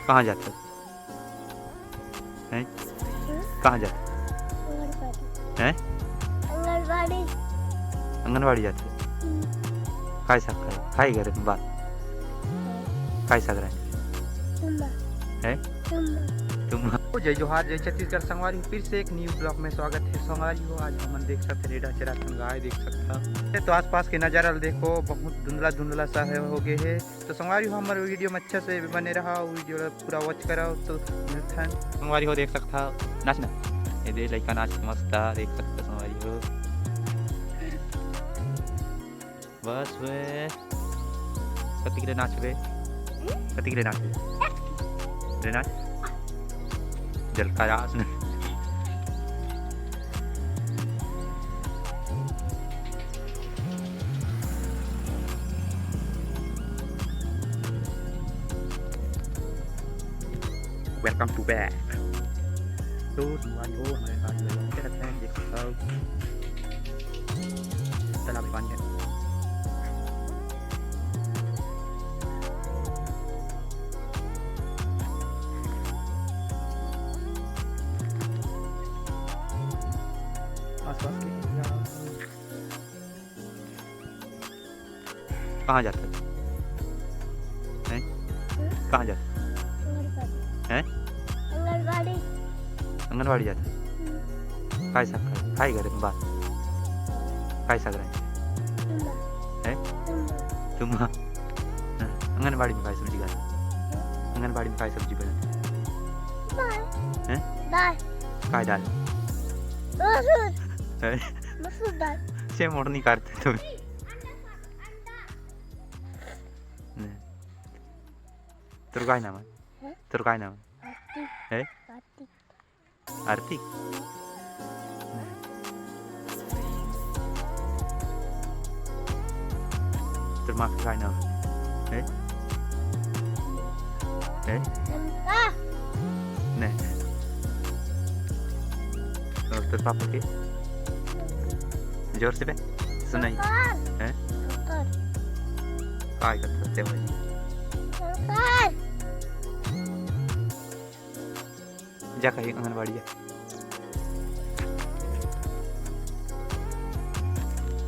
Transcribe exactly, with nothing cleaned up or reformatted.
कहाँ जाथे? हैं? कहाँ जाथे? आंगनबाड़ी। हैं? आंगनबाड़ी। आंगनबाड़ी जाथे। हम्म। काय साग खाय? खाय करे बात। काय साग रहे? तुम्बा। हैं? तुम्बा। तुम्बा। जय जोहार, जय छत्तीसगढ़ संगवारी, फिर से एक न्यू ब्लॉग में स्वागत है संगवारी हो। आज हमन देख सकते रेढ़ा चराथन, गाय देख सकता। तो आसपास के नजारा ल देखो, बहुत धुंधला धुंधला सा है, हो गए है। तो संगवारी हो, हमर वीडियो में अच्छा से बने रहा, वीडियो ला पूरा वॉच करो। तो मिलथन संगवारी हो, देख सकता नाच ना, ये दे लइका नाच मस्त देख सकता संगवारी हो। बस वे कतिक ले नाच बे, कतिक ले नाच बे, ले नाच जलका रास ने। Welcome to back। तो संगवारी हो, हमारे पास ये वाला क्या रखते हैं, देख सकते हो, तालाब में पानी है। आसपास के area। कहाँ जाता है? हैं? कहाँ जाता है? आंगनबाड़ी। हैं? आंगनबाड़ी। आंगनबाड़ी जाता है? हम्म। काय साग खाय? काय करे बात? काय साग रहे? तुम्बा। हैं? तुम्बा। तुम्बा। हाँ, आंगनबाड़ी में काय सब्जी खाय? आंगनबाड़ी में काय सब्जी बनत? दाल। हैं? दाल। काय दाल? मसूर। हैं? मसूर दाल। छे मोटनी काटते तुम। नहीं। तोर काय नाम है? हैं? तोर काय नाम है? आरती। हैं? आरती। आरती? नहीं। तोर माँ के काय नाम है? हैं? हैं? नहीं। और तोर पापा के? जोर से बे, सुनाई। शंकर। हैं? शंकर। काय करत हस तें भाई? शंकर। जा कहीं आंगनबाड़ी जा।